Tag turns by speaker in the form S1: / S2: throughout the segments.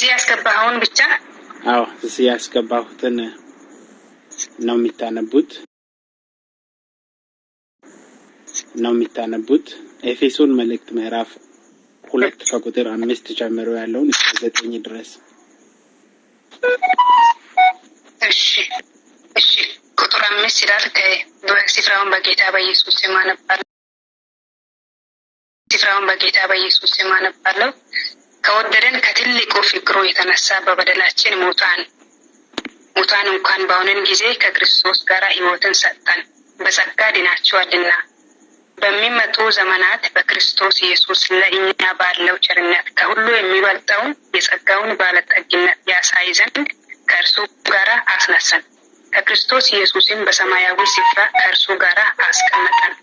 S1: እዚህ ያስገባኸውን ብቻ?
S2: አዎ፣ እዚህ ያስገባሁትን ነው የሚታነቡት ነው የሚታነቡት። ኤፌሶን መልእክት ምዕራፍ 2 ከቁጥር 5 ጀምሮ ያለውን እስከ 9 ድረስ።
S1: እሺ፣ እሺ፣ ቁጥር 5 ይላል። ስፍራውን በጌታ በኢየሱስ ስም አነባለሁ። ስፍራውን በጌታ በኢየሱስ ስም አነባለሁ። ከወደደን ከትልቁ ፍቅሩ የተነሳ በበደላችን ሙታን እንኳን በሆንን ጊዜ ከክርስቶስ ጋር ሕይወትን ሰጠን፣ በጸጋ ድናችኋልና። በሚመጡ ዘመናት በክርስቶስ ኢየሱስ ለእኛ ባለው ቸርነት ከሁሉ የሚበልጠውን የጸጋውን ባለጠግነት ያሳይ ዘንድ ከእርሱ ጋር አስነሳን። ከክርስቶስ ኢየሱስም በሰማያዊ ስፍራ ከእርሱ ጋር አስቀመጠን።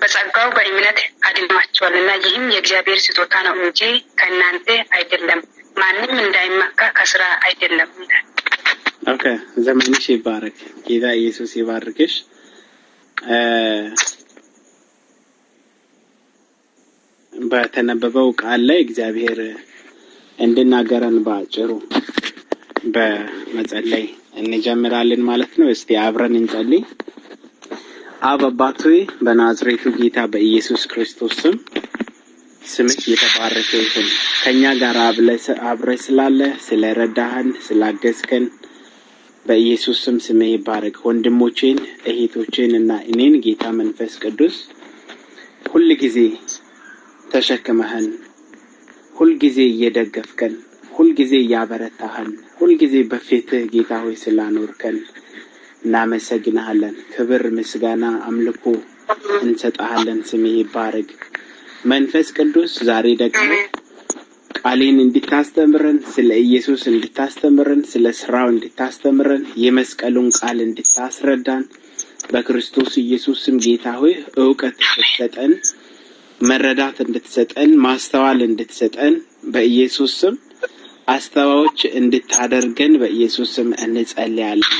S1: በጸጋው በእምነት አድኗቸዋልና፣ ይህም የእግዚአብሔር ስጦታ ነው እንጂ ከእናንተ አይደለም፣ ማንም እንዳይመካ ከስራ አይደለም።
S2: Okay፣ ዘመንሽ ይባረክ። ጌታ ኢየሱስ ይባርክሽ። በተነበበው ቃል ላይ እግዚአብሔር እንድናገረን በአጭሩ በመጸለይ እንጀምራለን ማለት ነው። እስቲ አብረን እንጸልይ። አብ አባት ሆይ፣ በናዝሬቱ ጌታ በኢየሱስ ክርስቶስ ስም ስምህ የተባረከ ይሁን። ከኛ ጋር አብረህ ስላለህ፣ ስለረዳህን፣ ስላገዝከን በኢየሱስ ስም ስምህ ይባረክ። ወንድሞቼን፣ እህቶቼን እና እኔን ጌታ መንፈስ ቅዱስ ሁል ጊዜ ተሸክመህን፣ ሁል ጊዜ እየደገፍከን፣ ሁል ጊዜ እያበረታህን፣ ሁል ጊዜ በፊትህ ጌታ ሆይ ስላኖርከን እናመሰግንሃለን። ክብር፣ ምስጋና፣ አምልኮ እንሰጥሃለን። ስምህ ይባረክ። መንፈስ ቅዱስ፣ ዛሬ ደግሞ ቃሌን እንድታስተምረን፣ ስለ ኢየሱስ እንድታስተምረን፣ ስለ ስራው እንድታስተምረን፣ የመስቀሉን ቃል እንድታስረዳን በክርስቶስ ኢየሱስ ስም ጌታ ሆይ እውቀት እንድትሰጠን፣ መረዳት እንድትሰጠን፣ ማስተዋል እንድትሰጠን፣ በኢየሱስ ስም አስተዋዮች እንድታደርገን በኢየሱስ ስም እንጸልያለን።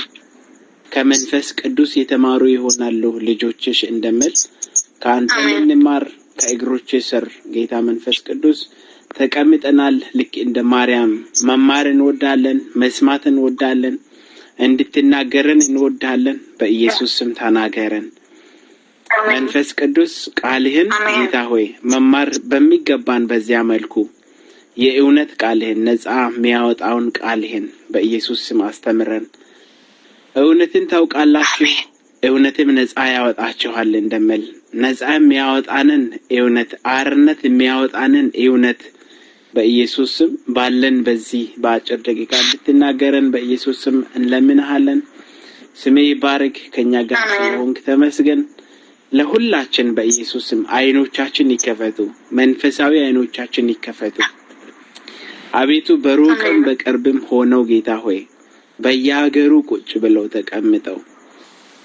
S2: ከመንፈስ ቅዱስ የተማሩ ይሆናሉ ልጆችሽ እንደምል ከአንተ ልንማር ከእግሮችህ ስር ጌታ መንፈስ ቅዱስ ተቀምጠናል። ልክ እንደ ማርያም መማር እንወዳለን፣ መስማት እንወዳለን፣ እንድትናገረን እንወዳለን። በኢየሱስ ስም ተናገረን። መንፈስ ቅዱስ፣ ቃልህን ጌታ ሆይ መማር በሚገባን በዚያ መልኩ የእውነት ቃልህን፣ ነጻ የሚያወጣውን ቃልህን በኢየሱስ ስም አስተምረን። እውነትን ታውቃላችሁ፣ እውነትም ነጻ ያወጣችኋል እንደምል ነጻ የሚያወጣንን እውነት፣ አርነት የሚያወጣንን እውነት በኢየሱስ ስም ባለን በዚህ በአጭር ደቂቃ እንድትናገረን በኢየሱስ ስም እንለምንሃለን። ስምህ ይባረክ። ከኛ ጋር ስለሆንክ ተመስገን። ለሁላችን በኢየሱስ ስም አይኖቻችን ይከፈቱ፣ መንፈሳዊ አይኖቻችን ይከፈቱ። አቤቱ፣ በሩቅም በቅርብም ሆነው ጌታ ሆይ በየሀገሩ ቁጭ ብለው ተቀምጠው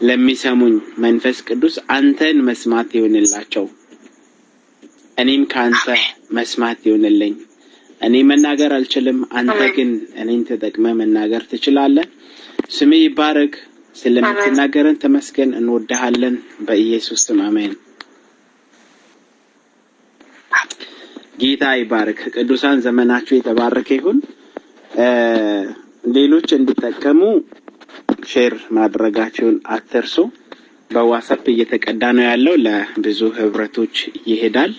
S2: ለሚሰሙኝ መንፈስ ቅዱስ አንተን መስማት ይሁንላቸው። እኔም ከአንተ መስማት ይሁንልኝ። እኔ መናገር አልችልም፣ አንተ ግን እኔን ተጠቅመህ መናገር ትችላለህ። ስምህ ይባረክ። ስለምትናገረን ተመስገን። እንወድሃለን። በኢየሱስ ስም አሜን። ጌታ ይባረክ። ቅዱሳን፣ ዘመናችሁ የተባረከ ይሁን። ሌሎች እንዲጠቀሙ share ማድረጋችሁን አትርሱ። በ WhatsApp እየተቀዳ ነው ያለው፣ ለብዙ ህብረቶች ይሄዳል።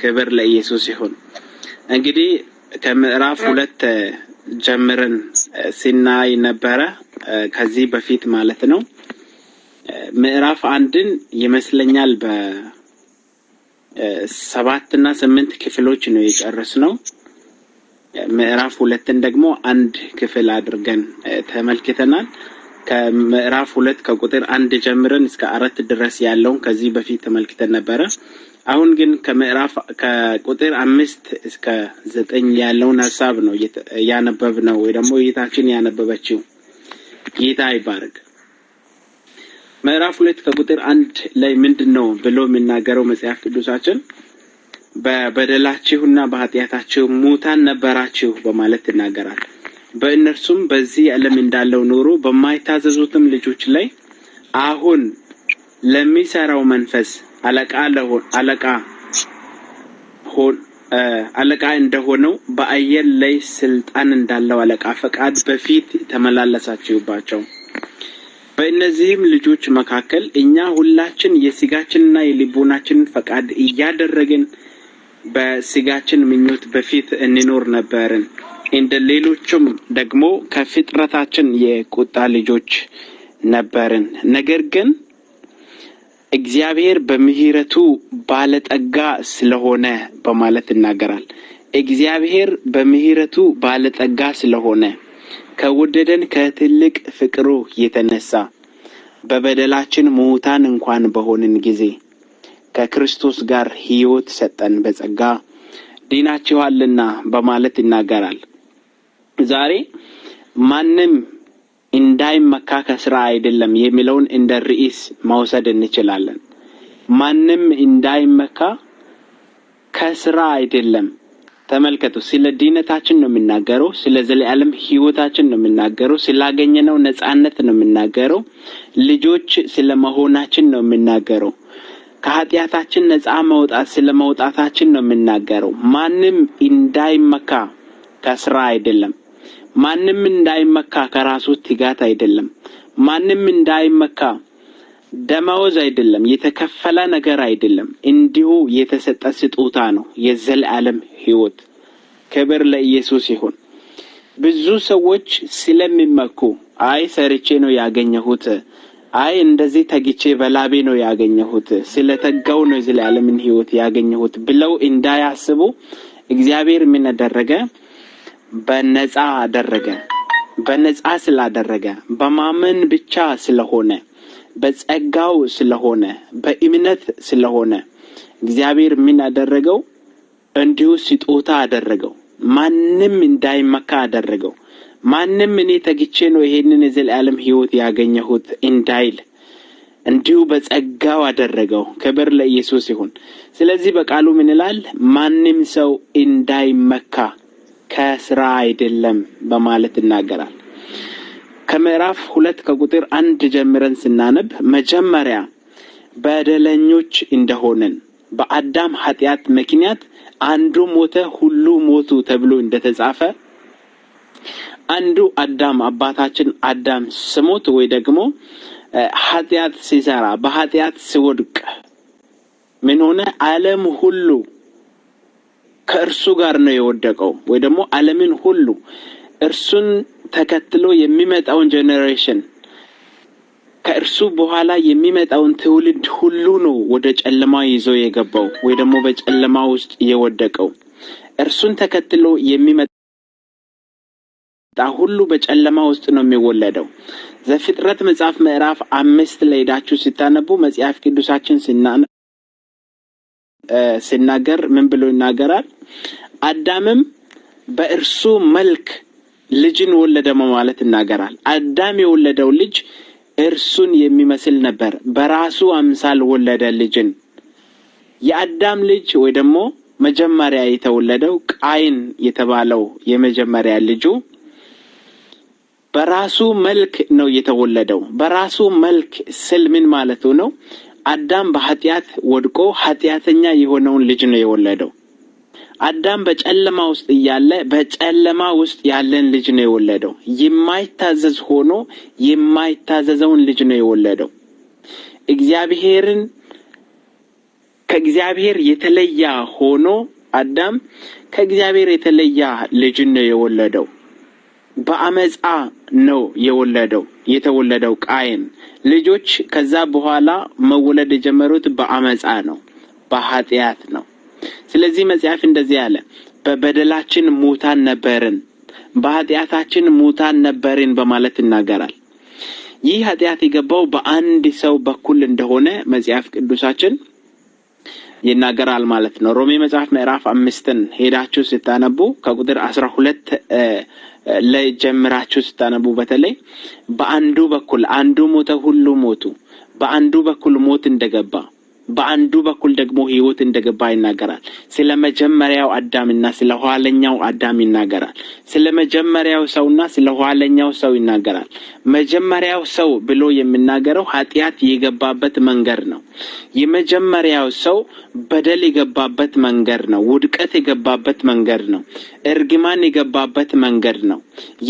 S2: ክብር ለኢየሱስ ይሁን። እንግዲህ ከምዕራፍ 2 ጀምረን ሲናይ ነበረ ከዚህ በፊት ማለት ነው። ምዕራፍ 1ን ይመስለኛል በሰባት እና ስምንት ክፍሎች ነው የጨረስነው። ምዕራፍ 2ን ደግሞ አንድ ክፍል አድርገን ተመልክተናል። ከምዕራፍ 2 ከቁጥር 1 ጀምረን እስከ 4 ድረስ ያለውን ከዚህ በፊት ተመልክተን ነበረ። አሁን ግን ከምዕራፍ ከቁጥር 5 እስከ 9 ያለውን ሀሳብ ነው ያነበብነው ወይ ደግሞ እህታችን ያነበበችው። ጌታ ይባረክ። ምዕራፍ 2 ከቁጥር 1 ላይ ምንድን ነው ብሎ የሚናገረው መጽሐፍ ቅዱሳችን? በበደላችሁና በኃጢአታችሁ ሙታን ነበራችሁ በማለት ይናገራል። በእነርሱም በዚህ ዓለም እንዳለው ኑሮ በማይታዘዙትም ልጆች ላይ አሁን ለሚሰራው መንፈስ አለቃ አለቃ እንደሆነው በአየር ላይ ስልጣን እንዳለው አለቃ ፈቃድ በፊት ተመላለሳችሁባቸው። በእነዚህም ልጆች መካከል እኛ ሁላችን የስጋችንና የልቦናችንን ፈቃድ እያደረግን በስጋችን ምኞት በፊት እንኖር ነበርን። እንደ ሌሎቹም ደግሞ ከፍጥረታችን የቁጣ ልጆች ነበርን። ነገር ግን እግዚአብሔር በምሕረቱ ባለጠጋ ስለሆነ በማለት ይናገራል። እግዚአብሔር በምሕረቱ ባለጠጋ ስለሆነ ከወደደን ከትልቅ ፍቅሩ የተነሳ በበደላችን ሙታን እንኳን በሆንን ጊዜ ከክርስቶስ ጋር ሕይወት ሰጠን፣ በጸጋ ድናችኋልና በማለት ይናገራል። ዛሬ ማንም እንዳይመካ ከስራ አይደለም የሚለውን እንደ ርዕስ መውሰድ እንችላለን። ማንም እንዳይመካ ከስራ አይደለም። ተመልከቱ፣ ስለ ድነታችን ነው የሚናገረው። ስለ ዘላለም ሕይወታችን ነው የሚናገረው። ስላገኘነው ነጻነት ነው የሚናገረው። ልጆች ስለ መሆናችን ነው የሚናገረው። ከኃጢአታችን ነጻ መውጣት ስለ መውጣታችን ነው የሚናገረው። ማንም እንዳይመካ ከስራ አይደለም። ማንም እንዳይመካ ከራሱ ትጋት አይደለም። ማንም እንዳይመካ ደመወዝ አይደለም፣ የተከፈለ ነገር አይደለም። እንዲሁ የተሰጠ ስጦታ ነው፣ የዘላለም ሕይወት። ክብር ለኢየሱስ ይሁን። ብዙ ሰዎች ስለሚመኩ አይ ሰርቼ ነው ያገኘሁት፣ አይ እንደዚህ ተግቼ በላቤ ነው ያገኘሁት፣ ስለተጋው ነው የዘላለምን ሕይወት ያገኘሁት ብለው እንዳያስቡ እግዚአብሔር ምን አደረገ? በነፃ አደረገ። በነፃ ስላደረገ፣ በማመን ብቻ ስለሆነ፣ በጸጋው ስለሆነ፣ በእምነት ስለሆነ እግዚአብሔር ምን አደረገው? እንዲሁ ስጦታ አደረገው። ማንም እንዳይመካ አደረገው። ማንም እኔ ተግቼ ነው ይሄንን የዘላለም ሕይወት ያገኘሁት እንዳይል እንዲሁ በጸጋው አደረገው። ክብር ለኢየሱስ ይሁን። ስለዚህ በቃሉ ምን ይላል? ማንም ሰው እንዳይመካ ከስራ አይደለም በማለት ይናገራል። ከምዕራፍ 2 ከቁጥር 1 ጀምረን ስናነብ መጀመሪያ በደለኞች እንደሆንን በአዳም ኃጢአት ምክንያት አንዱ ሞተ ሁሉ ሞቱ ተብሎ እንደተጻፈ አንዱ አዳም አባታችን አዳም ስሞት ወይ ደግሞ ኃጢአት ሲሰራ በኃጢአት ሲወድቅ ምን ሆነ? ዓለም ሁሉ ከእርሱ ጋር ነው የወደቀው። ወይ ደግሞ ዓለምን ሁሉ እርሱን ተከትሎ የሚመጣውን generation ከእርሱ በኋላ የሚመጣውን ትውልድ ሁሉ ነው ወደ ጨለማ ይዞ የገባው ወይ ደግሞ በጨለማ ውስጥ የወደቀው። እርሱን ተከትሎ የሚመጣ ሁሉ በጨለማ ውስጥ ነው የሚወለደው። ዘፍጥረት መጽሐፍ ምዕራፍ 5 ላይ ሄዳችሁ ስታነቡ መጽሐፍ ቅዱሳችን ሲናገር ምን ብሎ ይናገራል? አዳምም በእርሱ መልክ ልጅን ወለደ ማለት ይናገራል። አዳም የወለደው ልጅ እርሱን የሚመስል ነበር። በራሱ አምሳል ወለደ ልጅን። የአዳም ልጅ ወይ ደግሞ መጀመሪያ የተወለደው ቃይን የተባለው የመጀመሪያ ልጁ በራሱ መልክ ነው የተወለደው። በራሱ መልክ ስል ምን ማለቱ ነው? አዳም በኃጢአት ወድቆ ኃጢአተኛ የሆነውን ልጅ ነው የወለደው። አዳም በጨለማ ውስጥ እያለ በጨለማ ውስጥ ያለን ልጅ ነው የወለደው። የማይታዘዝ ሆኖ የማይታዘዘውን ልጅ ነው የወለደው። እግዚአብሔርን ከእግዚአብሔር የተለየ ሆኖ አዳም ከእግዚአብሔር የተለየ ልጅ ነው የወለደው። በአመፃ ነው የወለደው የተወለደው ቃየን። ልጆች ከዛ በኋላ መወለድ የጀመሩት በአመፃ ነው፣ በኃጢአት ነው። ስለዚህ መጽሐፍ እንደዚህ አለ፣ በበደላችን ሙታን ነበርን፣ በኃጢአታችን ሙታን ነበርን በማለት ይናገራል። ይህ ኃጢአት የገባው በአንድ ሰው በኩል እንደሆነ መጽሐፍ ቅዱሳችን ይናገራል ማለት ነው። ሮሜ መጽሐፍ ምዕራፍ 5ን ሄዳችሁ ስታነቡ ከቁጥር 12 ላይ ጀምራችሁ ስታነቡ በተለይ በአንዱ በኩል አንዱ ሞተ ሁሉ ሞቱ፣ በአንዱ በኩል ሞት እንደገባ በአንዱ በኩል ደግሞ ሕይወት እንደገባ ይናገራል። ስለ መጀመሪያው አዳምና ስለ ኋለኛው አዳም ይናገራል። ስለ መጀመሪያው ሰውና ስለ ኋለኛው ሰው ይናገራል። መጀመሪያው ሰው ብሎ የሚናገረው ኃጢአት የገባበት መንገድ ነው። የመጀመሪያው ሰው በደል የገባበት መንገድ ነው። ውድቀት የገባበት መንገድ ነው። እርግማን የገባበት መንገድ ነው።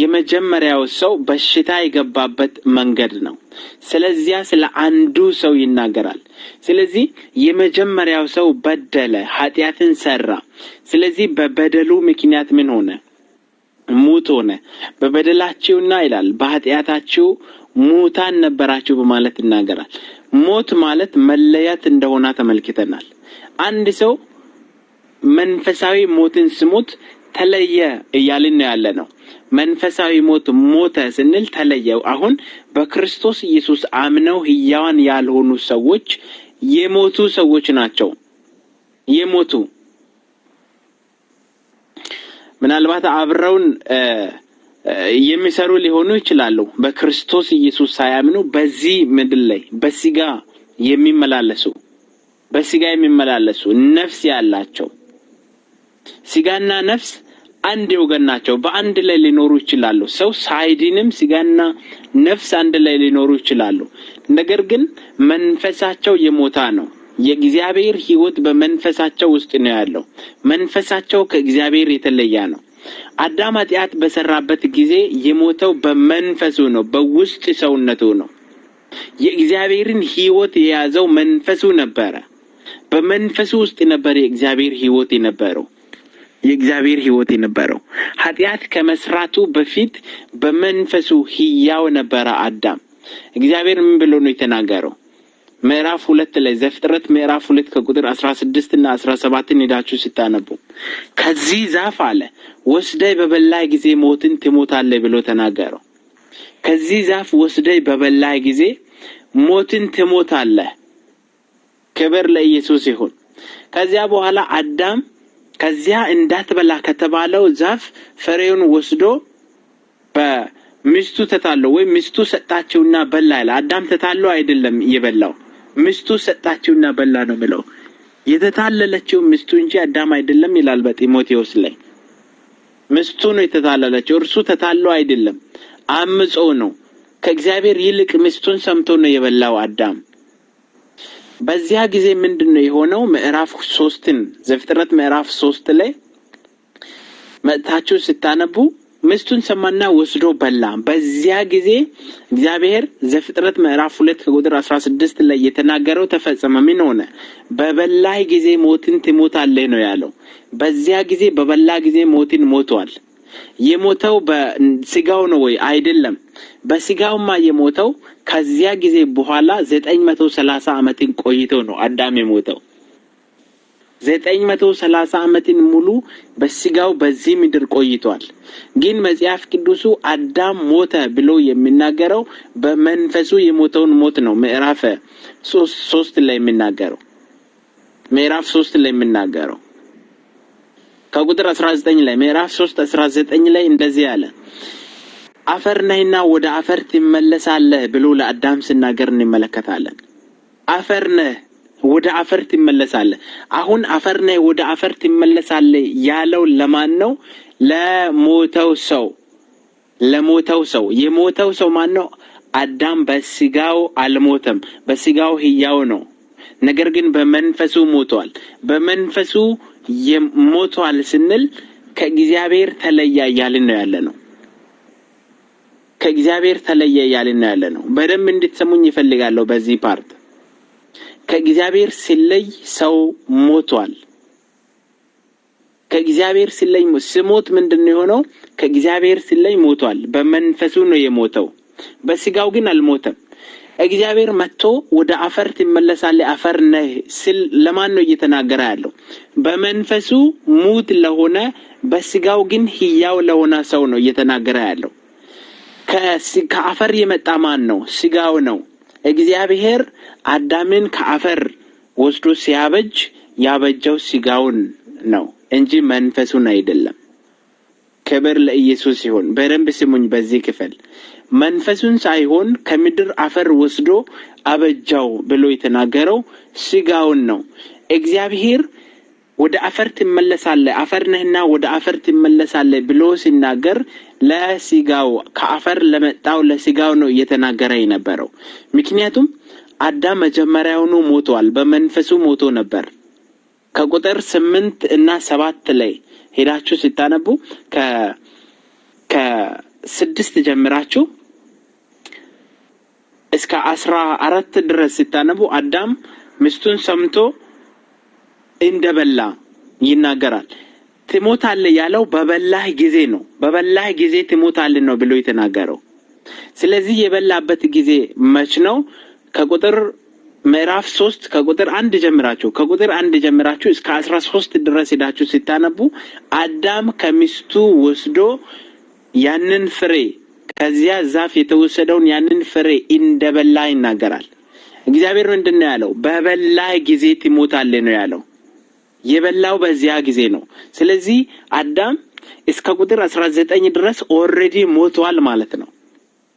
S2: የመጀመሪያው ሰው በሽታ የገባበት መንገድ ነው። ስለዚያ ስለ አንዱ ሰው ይናገራል። ስለዚህ የመጀመሪያው ሰው በደለ፣ ኃጢአትን ሰራ። ስለዚህ በበደሉ ምክንያት ምን ሆነ? ሙት ሆነ። በበደላችሁና ይላል በኃጢአታችሁ ሙታን ነበራችሁ በማለት ይናገራል። ሞት ማለት መለየት እንደሆነ ተመልክተናል። አንድ ሰው መንፈሳዊ ሞትን ስሞት ተለየ እያልን ነው ያለ ነው። መንፈሳዊ ሞት ሞተ ስንል ተለየ። አሁን በክርስቶስ ኢየሱስ አምነው ሕያዋን ያልሆኑ ሰዎች የሞቱ ሰዎች ናቸው። የሞቱ ምናልባት አብረውን የሚሰሩ ሊሆኑ ይችላሉ። በክርስቶስ ኢየሱስ ሳያምኑ በዚህ ምድር ላይ በስጋ የሚመላለሱ በስጋ የሚመላለሱ ነፍስ ያላቸው ስጋና ነፍስ አንድ ወገን ናቸው። በአንድ ላይ ሊኖሩ ይችላሉ። ሰው ሳይድንም ስጋና ነፍስ አንድ ላይ ሊኖሩ ይችላሉ። ነገር ግን መንፈሳቸው የሞታ ነው። የእግዚአብሔር ሕይወት በመንፈሳቸው ውስጥ ነው ያለው። መንፈሳቸው ከእግዚአብሔር የተለየ ነው። አዳም ኃጢአት በሰራበት ጊዜ የሞተው በመንፈሱ ነው፣ በውስጥ ሰውነቱ ነው። የእግዚአብሔርን ሕይወት የያዘው መንፈሱ ነበረ። በመንፈሱ ውስጥ ነበር የእግዚአብሔር ሕይወት የነበረው የእግዚአብሔር ሕይወት የነበረው። ኃጢአት ከመስራቱ በፊት በመንፈሱ ሕያው ነበረ አዳም። እግዚአብሔር ምን ብሎ ነው የተናገረው? ምዕራፍ 2 ላይ ዘፍጥረት ምዕራፍ 2 ከቁጥር 16 እና 17 ሄዳችሁ ስታነቡ ከዚህ ዛፍ አለ ወስደህ በበላህ ጊዜ ሞትን ትሞታለህ ብሎ ተናገረው። ከዚህ ዛፍ ወስደህ በበላህ ጊዜ ሞትን ትሞታለህ። ክብር ለኢየሱስ ይሁን። ከዚያ በኋላ አዳም ከዚያ እንዳትበላ ከተባለው ዛፍ ፍሬውን ወስዶ በሚስቱ ተታሎ ወይም ሚስቱ ሰጣችውና በላ ይላል። አዳም ተታሎ አይደለም የበላው፣ ሚስቱ ሰጣችውና በላ ነው የሚለው። የተታለለችው ሚስቱ እንጂ አዳም አይደለም ይላል በጢሞቴዎስ ላይ። ሚስቱ ነው የተታለለችው፣ እርሱ ተታሎ አይደለም፣ አምጾ ነው። ከእግዚአብሔር ይልቅ ሚስቱን ሰምቶ ነው የበላው አዳም። በዚያ ጊዜ ምንድነው የሆነው? ምዕራፍ 3ን ዘፍጥረት ምዕራፍ 3 ላይ መጥታችሁ ስታነቡ ሚስቱን ሰማና ወስዶ በላ። በዚያ ጊዜ እግዚአብሔር ዘፍጥረት ምዕራፍ 2 ከቁጥር 16 ላይ የተናገረው ተፈጸመ። ምን ሆነ? በበላህ ጊዜ ሞትን ትሞታለህ ነው ያለው። በዚያ ጊዜ በበላ ጊዜ ሞትን ሞቷል። የሞተው በስጋው ነው ወይ? አይደለም። በስጋውማ የሞተው ከዚያ ጊዜ በኋላ 930 ዓመትን ቆይቶ ነው አዳም የሞተው። 930 ዓመትን ሙሉ በስጋው በዚህ ምድር ቆይቷል። ግን መጽሐፍ ቅዱሱ አዳም ሞተ ብሎ የሚናገረው በመንፈሱ የሞተውን ሞት ነው። ምዕራፍ 3 ላይ የሚናገረው ምዕራፍ 3 ላይ የሚናገረው ከቁጥር 19 ላይ ምዕራፍ 3 19 ላይ እንደዚህ አለ፣ አፈር ነህና ወደ አፈር ትመለሳለህ ብሎ ለአዳም ሲናገር እንመለከታለን። አፈር ነህ ወደ አፈር ትመለሳለህ። አሁን አፈር ነህ ወደ አፈር ትመለሳለህ ያለው ለማን ነው? ለሞተው ሰው። ለሞተው ሰው። የሞተው ሰው ማን ነው? አዳም በስጋው አልሞተም፣ በስጋው ሕያው ነው። ነገር ግን በመንፈሱ ሞቷል። በመንፈሱ ሞቷል ስንል ከእግዚአብሔር ተለየ እያልን ነው ያለነው። ከእግዚአብሔር ተለየ እያልን ነው ያለነው። በደንብ እንድትሰሙኝ እፈልጋለሁ። በዚህ part ከእግዚአብሔር ሲለይ ሰው ሞቷል። ከእግዚአብሔር ሲለይ ሲሞት ምንድነው የሆነው? ከእግዚአብሔር ሲለይ ሞቷል። በመንፈሱ ነው የሞተው፣ በስጋው ግን አልሞተም። እግዚአብሔር መጥቶ ወደ አፈር ትመለሳለህ አፈር ነህ ሲል ለማን ነው እየተናገረ ያለው? በመንፈሱ ሙት ለሆነ በስጋው ግን ሕያው ለሆነ ሰው ነው እየተናገረ ያለው። ከአፈር የመጣ ማን ነው? ስጋው ነው። እግዚአብሔር አዳምን ከአፈር ወስዶ ሲያበጅ ያበጀው ስጋውን ነው እንጂ መንፈሱን አይደለም። ክብር ለኢየሱስ ይሁን። በደንብ ስሙኝ። በዚህ ክፍል መንፈሱን ሳይሆን ከምድር አፈር ወስዶ አበጃው ብሎ የተናገረው ስጋውን ነው። እግዚአብሔር ወደ አፈር ትመለሳለህ፣ አፈር ነህና ወደ አፈር ትመለሳለህ ብሎ ሲናገር ለስጋው፣ ከአፈር ለመጣው ለስጋው ነው እየተናገረ የነበረው። ምክንያቱም አዳም መጀመሪያውኑ ሞቷል፣ በመንፈሱ ሞቶ ነበር። ከቁጥር 8 እና 7 ላይ ሄዳችሁ ስታነቡ፣ ከ6 ጀምራችሁ እስከ 14 ድረስ ስታነቡ አዳም ሚስቱን ሰምቶ እንደበላ ይናገራል። ትሞታለህ ያለው በበላህ ጊዜ ነው። በበላህ ጊዜ ትሞታለህ ነው ብሎ የተናገረው። ስለዚህ የበላበት ጊዜ መች ነው? ከቁጥር ምዕራፍ 3 ከቁጥር 1 ጀምራችሁ እስከ 13 ድረስ ሄዳችሁ ስታነቡ አዳም ከሚስቱ ወስዶ ያንን ፍሬ፣ ከዚያ ዛፍ የተወሰደውን ያንን ፍሬ እንደበላ ይናገራል። እግዚአብሔር ምንድን ነው ያለው? በበላህ ጊዜ ትሞታለህ ነው ያለው። የበላው በዚያ ጊዜ ነው። ስለዚህ አዳም እስከ ቁጥር 19 ድረስ already ሞቷል ማለት ነው።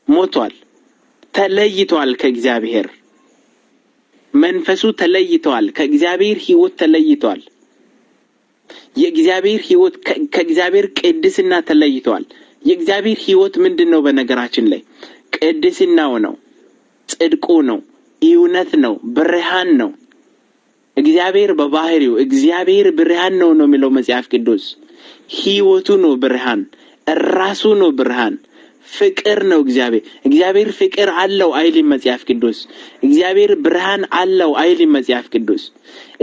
S2: ሞቷል፣ ተለይቷል ከእግዚአብሔር፣ መንፈሱ ተለይቷል፣ ከእግዚአብሔር ሕይወት ተለይቷል። የእግዚአብሔር ሕይወት፣ ከእግዚአብሔር ቅድስና ተለይቷል። የእግዚአብሔር ሕይወት ምንድን ነው? በነገራችን ላይ ቅድስናው ነው፣ ጽድቁ ነው፣ እውነት ነው፣ ብርሃን ነው። እግዚአብሔር በባህሪው እግዚአብሔር ብርሃን ነው ነው የሚለው መጽሐፍ ቅዱስ። ሕይወቱ ነው ብርሃን፣ ራሱ ነው ብርሃን፣ ፍቅር ነው እግዚአብሔር። እግዚአብሔር ፍቅር አለው አይልም መጽሐፍ ቅዱስ። እግዚአብሔር ብርሃን አለው አይልም መጽሐፍ ቅዱስ።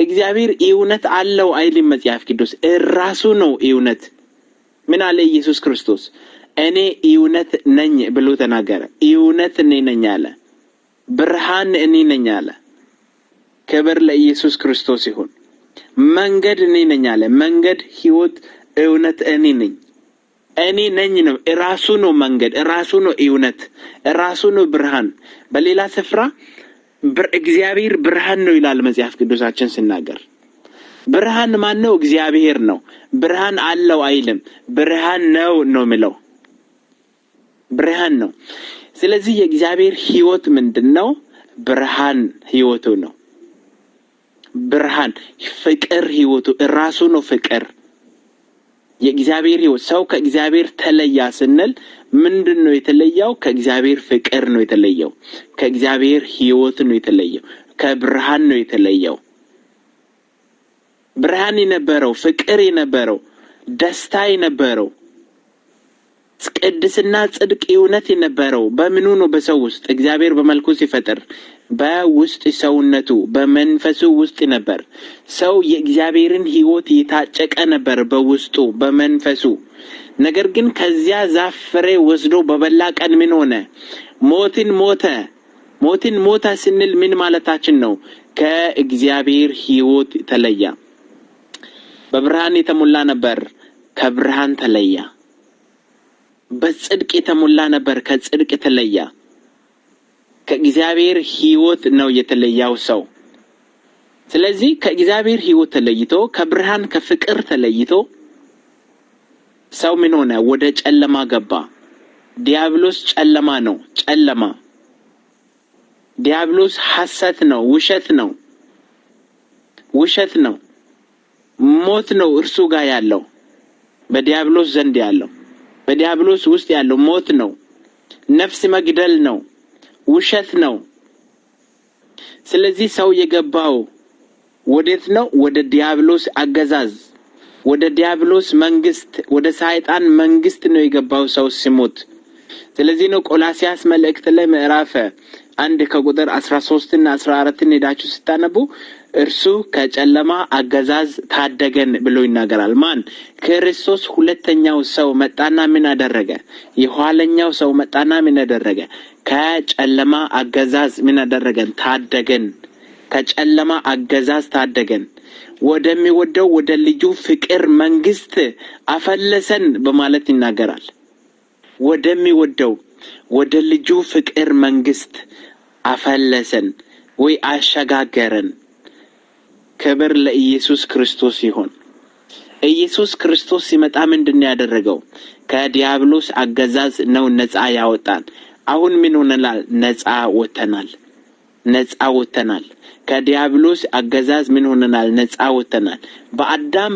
S2: እግዚአብሔር እውነት አለው አይልም መጽሐፍ ቅዱስ። ራሱ ነው እውነት። ምን አለ ኢየሱስ ክርስቶስ? እኔ እውነት ነኝ ብሎ ተናገረ። እውነት እኔ ነኝ አለ። ብርሃን እኔ ነኝ አለ። ክብር ለኢየሱስ ክርስቶስ ይሁን። መንገድ እኔ ነኝ አለ። መንገድ፣ ሕይወት፣ እውነት እኔ ነኝ። እኔ ነኝ ነው። እራሱ ነው መንገድ፣ እራሱ ነው እውነት፣ እራሱ ነው ብርሃን። በሌላ ስፍራ እግዚአብሔር ብርሃን ነው ይላል መጽሐፍ ቅዱሳችን ሲናገር። ብርሃን ማን ነው? እግዚአብሔር ነው። ብርሃን አለው አይልም። ብርሃን ነው ነው የሚለው። ብርሃን ነው። ስለዚህ የእግዚአብሔር ሕይወት ምንድን ነው? ብርሃን ሕይወቱ ነው። ብርሃን፣ ፍቅር ሕይወቱ እራሱ ነው። ፍቅር የእግዚአብሔር ሕይወት። ሰው ከእግዚአብሔር ተለያ ስንል ምንድን ነው የተለያው? ከእግዚአብሔር ፍቅር ነው የተለየው። ከእግዚአብሔር ሕይወት ነው የተለየው። ከብርሃን ነው የተለየው። ብርሃን የነበረው፣ ፍቅር የነበረው፣ ደስታ የነበረው፣ ቅድስና፣ ጽድቅ፣ እውነት የነበረው በምኑ ነው? በሰው ውስጥ እግዚአብሔር በመልኩ ሲፈጥር በውስጥ ሰውነቱ በመንፈሱ ውስጥ ነበር። ሰው የእግዚአብሔርን ሕይወት የታጨቀ ነበር በውስጡ በመንፈሱ። ነገር ግን ከዚያ ዛፍ ፍሬ ወስዶ በበላ ቀን ምን ሆነ? ሞትን ሞተ። ሞትን ሞተ ስንል ምን ማለታችን ነው? ከእግዚአብሔር ሕይወት ተለያ። በብርሃን የተሞላ ነበር፣ ከብርሃን ተለያ። በጽድቅ የተሞላ ነበር፣ ከጽድቅ ተለያ። ከእግዚአብሔር ሕይወት ነው የተለያው ሰው። ስለዚህ ከእግዚአብሔር ሕይወት ተለይቶ፣ ከብርሃን ከፍቅር ተለይቶ ሰው ምን ሆነ? ወደ ጨለማ ገባ። ዲያብሎስ ጨለማ ነው፣ ጨለማ። ዲያብሎስ ሐሰት ነው፣ ውሸት ነው፣ ውሸት ነው፣ ሞት ነው እርሱ ጋር ያለው፣ በዲያብሎስ ዘንድ ያለው፣ በዲያብሎስ ውስጥ ያለው ሞት ነው፣ ነፍስ መግደል ነው፣ ውሸት ነው። ስለዚህ ሰው የገባው ወዴት ነው? ወደ ዲያብሎስ አገዛዝ፣ ወደ ዲያብሎስ መንግስት፣ ወደ ሰይጣን መንግስት ነው የገባው ሰው ሲሞት። ስለዚህ ነው ቆላስያስ መልእክት ላይ ምዕራፍ 1 ከቁጥር 13 እና 14ን ሄዳችሁ ስታነቡ እርሱ ከጨለማ አገዛዝ ታደገን ብሎ ይናገራል። ማን? ክርስቶስ። ሁለተኛው ሰው መጣና ምን አደረገ? የኋለኛው ሰው መጣና ምን አደረገ? ከጨለማ አገዛዝ ምን አደረገን? ታደገን። ከጨለማ አገዛዝ ታደገን፣ ወደሚወደው ወደ ልጁ ፍቅር መንግስት አፈለሰን በማለት ይናገራል። ወደሚወደው ወደ ልጁ ፍቅር መንግስት አፈለሰን ወይ አሸጋገረን። ክብር ለኢየሱስ ክርስቶስ ይሁን። ኢየሱስ ክርስቶስ ሲመጣ ምንድን ነው ያደረገው? ከዲያብሎስ አገዛዝ ነው ነፃ ያወጣን። አሁን ምን ሆነናል? ነፃ ወጥተናል። ነፃ ወጥተናል። ከዲያብሎስ አገዛዝ ምን ሆነናል? ነፃ ወጥተናል። በአዳም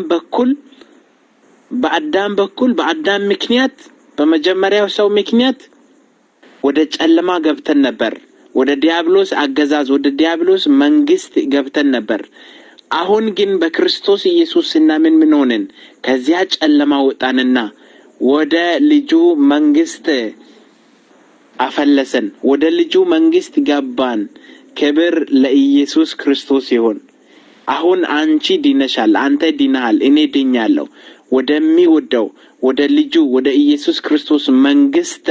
S2: በኩል በአዳም ምክንያት፣ በመጀመሪያው ሰው ምክንያት ወደ ጨለማ ገብተን ነበር። ወደ ዲያብሎስ አገዛዝ፣ ወደ ዲያብሎስ መንግስት ገብተን ነበር። አሁን ግን በክርስቶስ ኢየሱስ ስናምን ምን ሆንን? ከዚያ ጨለማ ወጣንና ወደ ልጁ መንግስት አፈለሰን። ወደ ልጁ መንግስት ገባን። ክብር ለኢየሱስ ክርስቶስ ይሁን። አሁን አንቺ ድነሻል፣ አንተ ድነሃል፣ እኔ ድኛለሁ። ወደሚወደው ወደ ልጁ ወደ ኢየሱስ ክርስቶስ መንግስት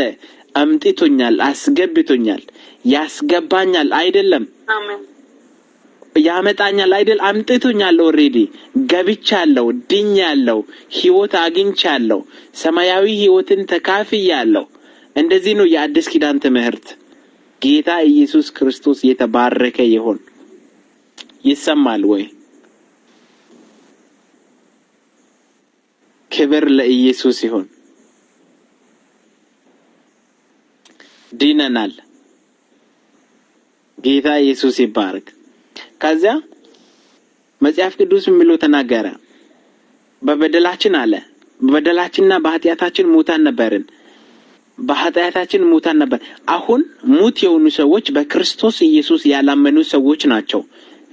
S2: አምጥቶኛል፣ አስገብቶኛል። ያስገባኛል አይደለም፣ ያመጣኛል አይደል? አምጥቶኛል። Already ገብቻለሁ፣ ድኛለሁ፣ ህይወት አግኝቻለሁ፣ ሰማያዊ ህይወትን ተካፍያለሁ። እንደዚህ ነው የአዲስ ኪዳን ትምህርት። ጌታ ኢየሱስ ክርስቶስ የተባረከ ይሁን። ይሰማል ወይ? ክብር ለኢየሱስ ይሁን። ድነናል። ጌታ ኢየሱስ ይባረክ። ከዚያ መጽሐፍ ቅዱስ ምን ብሎ ተናገረ? በበደላችን አለ፣ በበደላችንና በኃጢአታችን ሙታን ነበርን። በኃጢአታችን ሙታን ነበር። አሁን ሙት የሆኑ ሰዎች በክርስቶስ ኢየሱስ ያላመኑ ሰዎች ናቸው።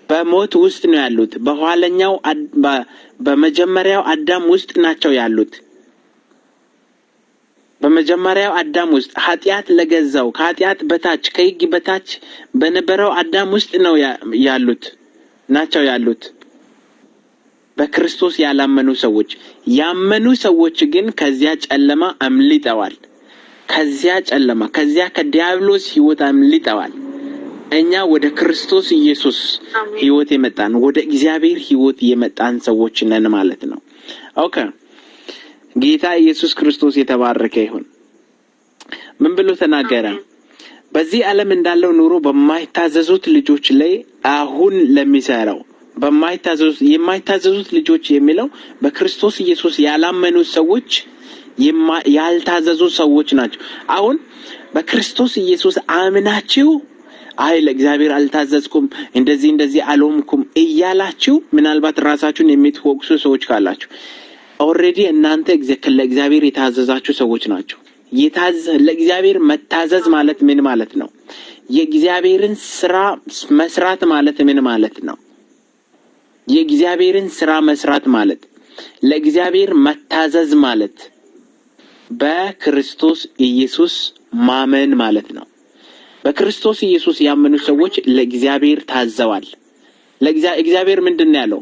S2: በሞት ውስጥ ነው ያሉት። በኋለኛው በመጀመሪያው አዳም ውስጥ ናቸው ያሉት። በመጀመሪያው አዳም ውስጥ፣ ኃጢአት ለገዛው፣ ከኃጢአት በታች፣ ከሕግ በታች በነበረው አዳም ውስጥ ነው ያሉት፣ ናቸው ያሉት በክርስቶስ ያላመኑ ሰዎች። ያመኑ ሰዎች ግን ከዚያ ጨለማ አምልጠዋል። ከዚያ ጨለማ፣ ከዚያ ከዲያብሎስ ሕይወት አምልጠዋል። እኛ ወደ ክርስቶስ ኢየሱስ ሕይወት የመጣን፣ ወደ እግዚአብሔር ሕይወት የመጣን ሰዎች ነን ማለት ነው። Okay፣ ጌታ ኢየሱስ ክርስቶስ የተባረከ ይሁን። ምን ብሎ ተናገረ? በዚህ ዓለም እንዳለው ኑሮ በማይታዘዙት ልጆች ላይ አሁን ለሚሰራው። በማይታዘዙት፣ የማይታዘዙት ልጆች የሚለው በክርስቶስ ኢየሱስ ያላመኑ ሰዎች፣ ያልታዘዙ ሰዎች ናቸው። አሁን በክርስቶስ ኢየሱስ አምናችሁ አይ ለእግዚአብሔር አልታዘዝኩም፣ እንደዚህ እንደዚህ አልሆንኩም እያላችሁ ምናልባት ራሳችሁን የምትወቅሱ ሰዎች ካላችሁ already እናንተ ለእግዚአብሔር የታዘዛችሁ ሰዎች ናችሁ። ለእግዚአብሔር መታዘዝ ማለት ምን ማለት ነው? የእግዚአብሔርን ስራ መስራት ማለት ምን ማለት ነው? የእግዚአብሔርን ስራ መስራት ማለት፣ ለእግዚአብሔር መታዘዝ ማለት በክርስቶስ ኢየሱስ ማመን ማለት ነው። በክርስቶስ ኢየሱስ ያመኑ ሰዎች ለእግዚአብሔር ታዘዋል። እግዚአብሔር ምንድን ነው ያለው?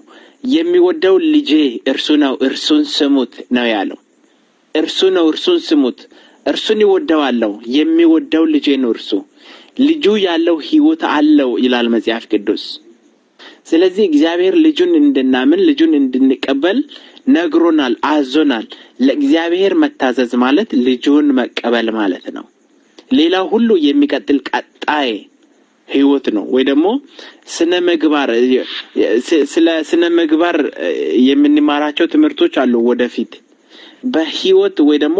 S2: የሚወደው ልጄ እርሱ ነው፣ እርሱን ስሙት ነው ያለው። እርሱ ነው፣ እርሱን ስሙት። እርሱን እወደዋለሁ። የሚወደው ልጄ ነው እርሱ። ልጁ ያለው ሕይወት አለው ይላል መጽሐፍ ቅዱስ። ስለዚህ እግዚአብሔር ልጁን እንድናምን፣ ልጁን እንድንቀበል ነግሮናል፣ አዞናል። ለእግዚአብሔር መታዘዝ ማለት ልጁን መቀበል ማለት ነው። ሌላው ሁሉ የሚቀጥል ቀጣይ ህይወት ነው ወይ ደግሞ ስነ ምግባር፣ ስለ ስነ ምግባር የምንማራቸው ትምህርቶች አሉ ወደፊት። በህይወት ወይ ደግሞ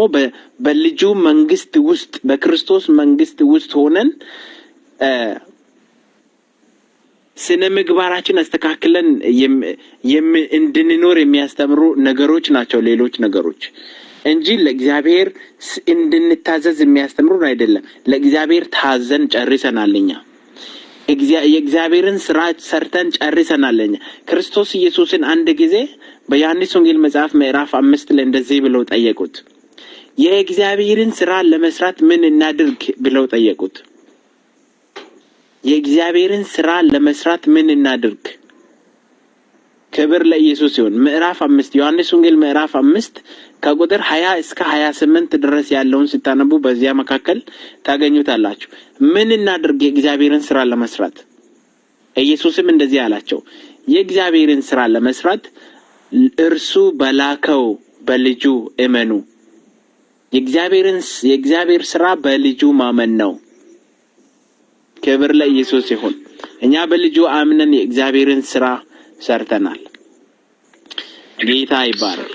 S2: በልጁ መንግስት ውስጥ፣ በክርስቶስ መንግስት ውስጥ ሆነን ስነ ምግባራችን አስተካክለን እንድንኖር የሚያስተምሩ ነገሮች ናቸው ሌሎች ነገሮች እንጂ ለእግዚአብሔር እንድንታዘዝ የሚያስተምሩን አይደለም። ለእግዚአብሔር ታዘን ጨርሰናል እኛ። የእግዚአብሔርን ስራ ሰርተን ጨርሰናል እኛ። ክርስቶስ ኢየሱስን አንድ ጊዜ በዮሐንስ ወንጌል መጽሐፍ ምዕራፍ 5 ላይ እንደዚህ ብለው ጠየቁት። የእግዚአብሔርን ስራ ለመስራት ምን እናድርግ ብለው ጠየቁት። የእግዚአብሔርን ስራ ለመስራት ምን እናድርግ? ክብር ለኢየሱስ ይሁን። ምዕራፍ 5፣ ዮሐንስ ወንጌል ምዕራፍ 5 ከቁጥር 20 እስከ 28 ድረስ ያለውን ስታነቡ በዚያ መካከል ታገኙታላችሁ። ምን እናድርግ የእግዚአብሔርን ስራ ለመስራት? ኢየሱስም እንደዚህ አላቸው፣ የእግዚአብሔርን ስራ ለመስራት እርሱ በላከው በልጁ እመኑ። የእግዚአብሔር ስራ በልጁ ማመን ነው። ክብር ለኢየሱስ ይሁን። እኛ በልጁ አምነን የእግዚአብሔርን ስራ ሰርተናል። ጌታ ይባረክ።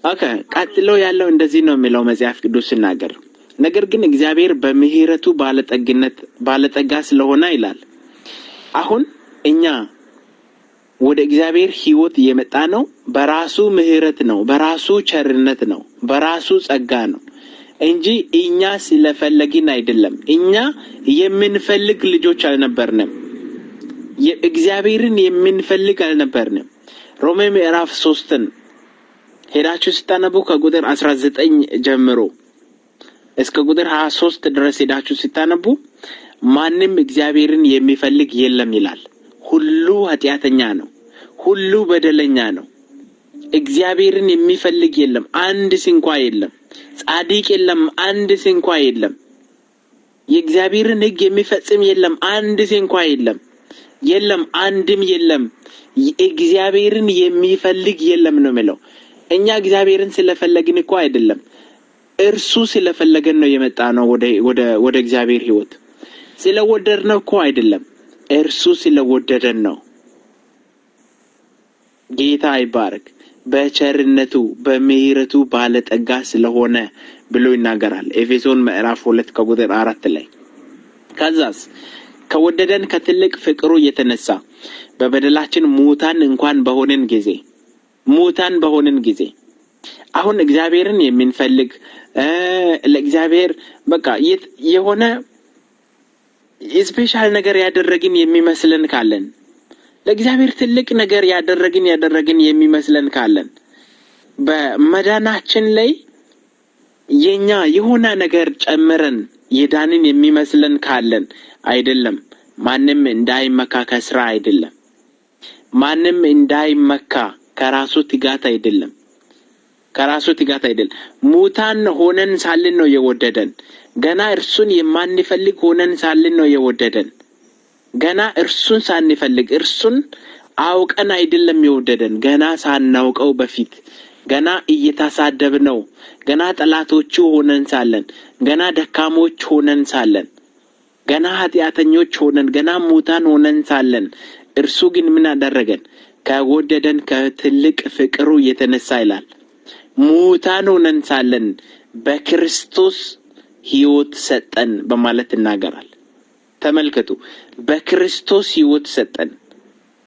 S2: Okay፣ ቀጥሎ ያለው እንደዚህ ነው የሚለው መጽሐፍ ቅዱስ ሲናገር፣ ነገር ግን እግዚአብሔር በምሕረቱ ባለጠግነት ባለጠጋ ስለሆነ ይላል። አሁን እኛ ወደ እግዚአብሔር ሕይወት የመጣ ነው በራሱ ምሕረት ነው፣ በራሱ ቸርነት ነው፣ በራሱ ጸጋ ነው እንጂ እኛ ስለፈለግን አይደለም። እኛ የምንፈልግ ልጆች አልነበርንም። እግዚአብሔርን የምንፈልግ አልነበርንም። ሮሜ ምዕራፍ 3ን ሄዳችሁ ስታነቡ፣ ከቁጥር 19 ጀምሮ እስከ ቁጥር 23 ድረስ ሄዳችሁ ስታነቡ ማንም እግዚአብሔርን የሚፈልግ የለም ይላል። ሁሉ ኃጢአተኛ ነው። ሁሉ በደለኛ ነው። እግዚአብሔርን የሚፈልግ የለም፣ አንድ ስንኳ የለም። ጻድቅ የለም፣ አንድ ስንኳ የለም። የእግዚአብሔርን ሕግ የሚፈጽም የለም፣ አንድ ስንኳ የለም። የለም፣ አንድም የለም። እግዚአብሔርን የሚፈልግ የለም ነው የሚለው። እኛ እግዚአብሔርን ስለፈለግን እኮ አይደለም፣ እርሱ ስለፈለገን ነው የመጣነው ወደ እግዚአብሔር ሕይወት። ስለወደድነው እኮ አይደለም፣ እርሱ ስለወደደን ነው። ጌታ ይባረክ። በቸርነቱ በምሕረቱ ባለጠጋ ስለሆነ ብሎ ይናገራል፣ ኤፌሶን ምዕራፍ 2 ከቁጥር 4 ላይ። ከዛስ ከወደደን ከትልቅ ፍቅሩ የተነሳ በበደላችን ሙታን እንኳን በሆንን ጊዜ፣ ሙታን በሆንን ጊዜ፣ አሁን እግዚአብሔርን የምንፈልግ፣ ለእግዚአብሔር በቃ የሆነ special ነገር ያደረግን የሚመስለን ካለን፣ ለእግዚአብሔር ትልቅ ነገር ያደረግን የሚመስለን ካለን፣ በመዳናችን ላይ የኛ የሆነ ነገር ጨምረን የዳንን የሚመስለን ካለን፣ አይደለም። ማንም እንዳይመካ ከስራ አይደለም። ማንም እንዳይመካ ከራሱ ትጋት አይደለም። ከራሱ ትጋት አይደለም። ሙታን ሆነን ሳለን ነው የወደደን። ገና እርሱን የማንፈልግ ሆነን ሳለን ነው የወደደን። ገና እርሱን ሳንፈልግ፣ እርሱን አውቀን አይደለም የወደደን። ገና ሳናውቀው በፊት፣ ገና እየተሳደብነው፣ ገና ጠላቶቹ ሆነን ሳለን፣ ገና ደካሞች ሆነን ሳለን፣ ገና ኃጢአተኞች ሆነን፣ ገና ሙታን ሆነን ሳለን እርሱ ግን ምን አደረገን? ከወደደን ከትልቅ ፍቅሩ የተነሳ ይላል፣ ሙታን ሆነን ሳለን በክርስቶስ ሕይወት ሰጠን በማለት ይናገራል። ተመልከቱ፣ በክርስቶስ ሕይወት ሰጠን።